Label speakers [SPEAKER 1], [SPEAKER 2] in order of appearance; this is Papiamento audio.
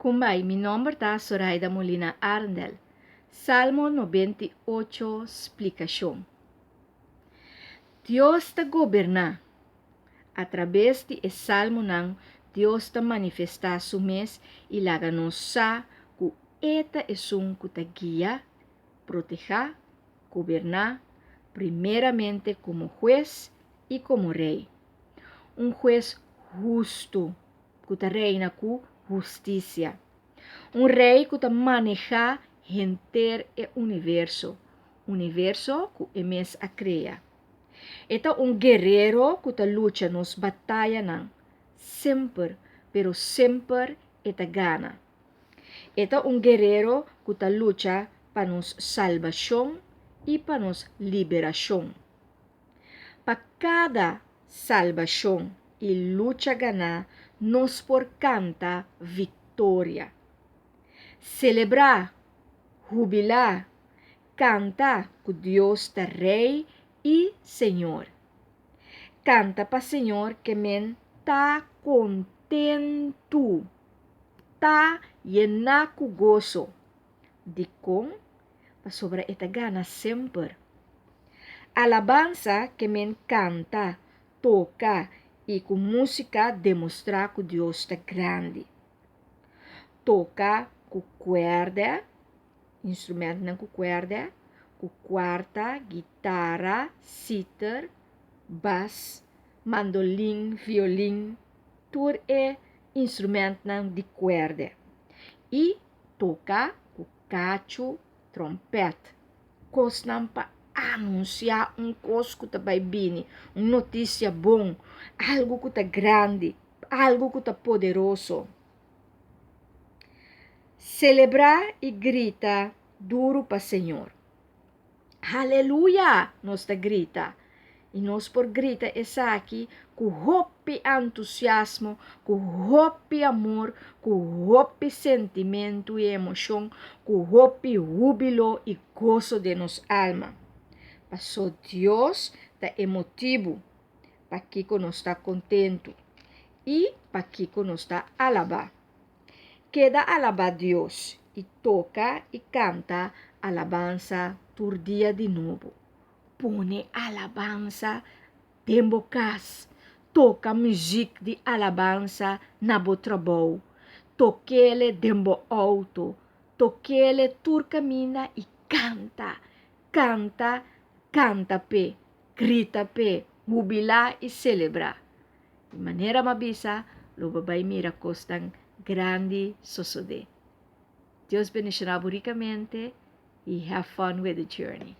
[SPEAKER 1] Kumbai, mi nomber ta Soraida Molina Arendel. Salmo 98 splikashon. Dios ta goberná. Atrabes di e salmonan Dios ta manifestá su mes i laga nos sa ku E ta esun ku ta guia, protehá, goberná, primeramente komo hues i komo rei. Un hues hustu ku ta reina ku hustisia. Un rei ku ta manehá henter e universo, universo ku e mes a krea. E ta un guerero ku ta lucha nos batayanan, semper, pero semper e ta gana. E ta un guerero ku ta lucha pa nos salbashon i pa nos liberashon. Pa kada salbashon i lucha ganá nos por kanta viktoria. Selebrá, hubilá, kanta ku Dios ta Rei i Señor. Kanta pa Señor ke men ta kontentu, ta yená ku goso. Dikon? Pasobra e ta gana semper. Alabansa ke men kanta, toka i ku músika demostrá ku Dios ta grandi. Toka ku kuèrdè, instrumentnan ku kuèrdè, ku kuarta, guitara, siter, bas, mandolin, violin, tur e instrumentnan di kuèrdè. I toka ku kachu, tròmpèt, kosnan pa anunsiá un kos ku ta bai bini, un notisia bon, algu ku ta grandi, algu ku ta poderoso. Selebrá i grita duru pa Señor. Haleluya! Nos ta grita. I nos por grita esaki ku hopi antusiasmo, ku hopi amor, ku hopi sentimentu i emoshon, ku hopi húbilo i goso den nos alma. Pasó Dios ta e motibu pakiko nos ta kontentu i pakiko nos ta alabá. Keda alabá Dios i toka i kanta alabansa tur dia di nobo. Pone alabansa den bo kas. Toka muzik di alabansa na bo trabou. Tok'ele den bo outo. Tok'ele tur kaminda i kanta, kanta, kanta p'e, grita p'e, hubilá i selebrá. Di manera m'a bisa, lo bo bai mira kosnan grandi sosodé. Dios bendishoná bo rikamente i have fun with the journey.